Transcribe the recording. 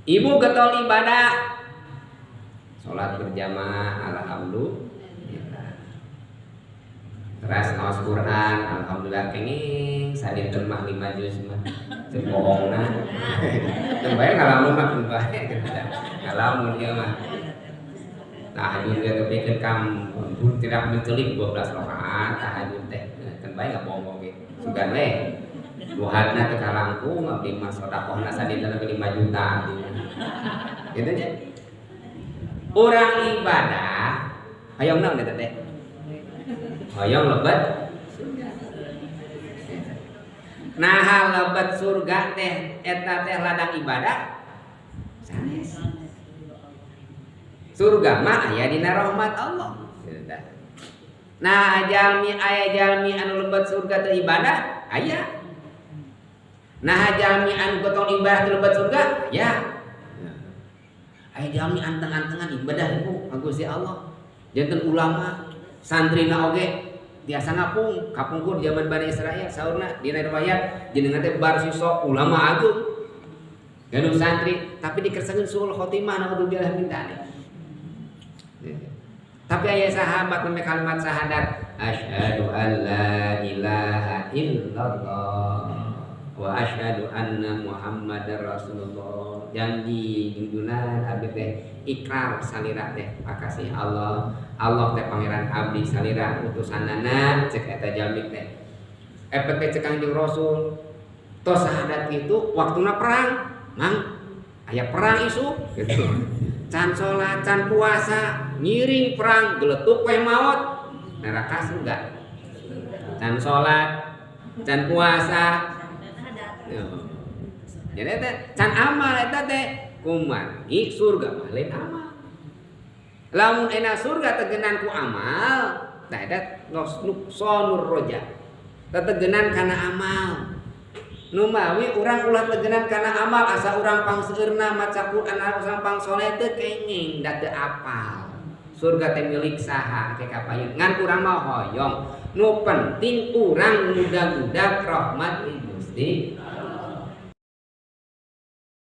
Ibu getol ibadah, sholat berjamaah, alhamdulillah. Teras ngaos Quran, alhamdulillah kenging sadinten mah 5 juz mah. Teu bohongna. Teu bae ngalamun mah teu bae. Ngalamun ieu mah. Tahajud ge tepikeun ka tidak mencelik 12 rakaat tahajud teh. Teu bae ngabohong oge. Sugan we. Duhatna teu kalangkung abdi mah sedekahna sadinten 5 juta abdi. Gitu nya. Urang ibadah hayang naon eta teh? Hayang lebet surga. Nah, lebet surga teh eta teh ladang ibadah sanes. Surga mah aya dina rahmat Allah. Nah, jalmi aya jalmi anu lebet surga teh ibadah aya. Nah, jalmi anu gotong ibadah teh lebet surga aya. Aya jalmi anteng-antengan ibadah ibu ka Gusti Allah. Janten ulama, santrina oge biasa ngapung, kapungkur zaman Bani Israel saurna dina riwayat jenengan teh barsiso ulama agung. Gaduh santri tapi dikersakeun suul khotimah naudzubillah min dzalik. Tapi aya sahabat nembe kalimat syahadat asyhadu an la ilaha illallah wa asyhadu anna Muhammadar Rasulullah. Janji junjunan abdi teh ikrar salira teh makasih Allah. Allah teh pangeran abdi salira utusanana cek eta jalmi teh. Efek teh cek Kangjeng Rasul. Tos syahadat kitu waktuna perang, mang aya perang isu gitu. Can salat, can puasa, ngiring perang geletuk we maot neraka surga. Can salat, can puasa. Jadi teh can amal eta teh kumargi surga mah lain amal. Lamun enak surga tegenan ku amal, tah eta nuqsanur roja. Tetegenan kana amal. Nu mawi urang ulah tegenan kana amal asa urang pangseueurna maca Quran asa urang pangsoleh teu kenging da teu apal. Surga teh milik saha ke kapayun ngan urang mah hoyong. Nu penting urang mudah-mudah rahmat Gusti.